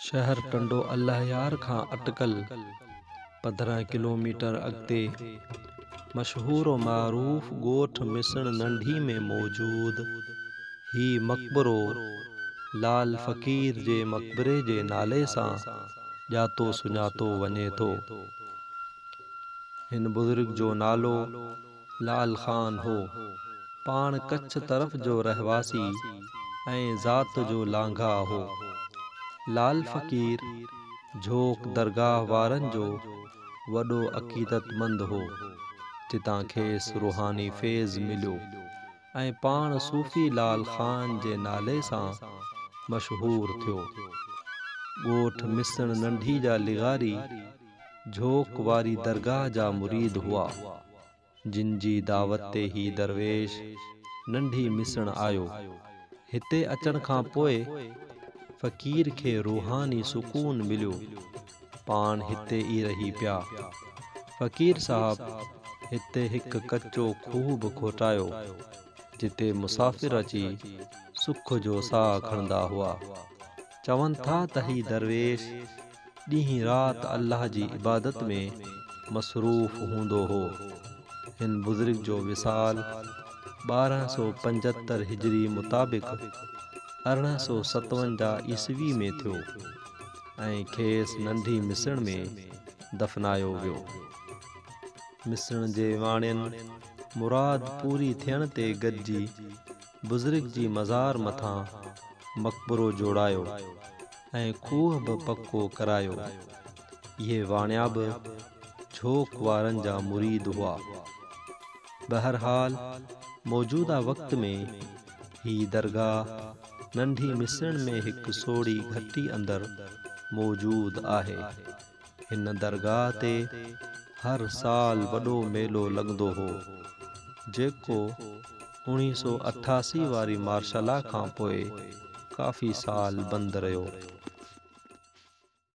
شهر ٽنڊو الهيار کان اٽڪل 15 ڪلوميٽر اڳتي مشهور و معروف ڳوٺ مسڻ ننڍي ۾ موجود هي مقبرو لال فقير جي مقبري جي نالي سان ڄاتو سڃاتو وڃي ٿو. هن بزرگ جو نالو لال خان هو. پاڻ ڪڇ طرف جو رهواسي ۽ ذات جو لانگاهه هو. لال فقير جهوڪ درگاهه وارن جو وڏو عقيدتمند هو، جتان کيس روحاني فيض مليو ۽ پاڻ صوفي لال خان جي نالي سان مشهور ٿيو. ڳوٺ مسڻ ننڍي جا لغاري جهوڪ واري درگاهه جا مريد هئا. جن جي دعوت تي هي درويش ننڍي مسڻ آيو. هتي اچڻ کان پوء فقير کي روحاني سڪون مليو. پاڻ هتي ئي رهي پيا. فقير صاحب هتي هڪ ڪچو کوهه به کوٽايو، جتي مسافر اچي سک جو ساهه کڻندا هئا. چون ٿا ته هي درويش ڏينهن رات الله جي عبادت ۾ مصروف هوندو هو. هن بزرگ جو وصال 1275 هجري مطابق 1857 عيسوي ۾ ٿيو ۽ کيس ننڍي مسڻ ۾ دفنايو ويو. مسڻ جي واڻين مراد پوري ٿيڻ تي گڏجي بزرگ جي مزار مٿان مقبرو جوڙايو ۽ کوهه به پڪو ڪرايو. اهي واڻيا به جهوڪ وارن جا مريد هئا. بهرحال موجوده وقت ۾ هي درگاهه ننڍي مسڻ ۾ هڪ سوڙهي گهٽي اندر موجود آهي. هن درگاهه تي هر سال وڏو ميلو لڳندو هو، جيڪو 1988 واري مارشلا کان پوء ڪافي سال بند رهيو.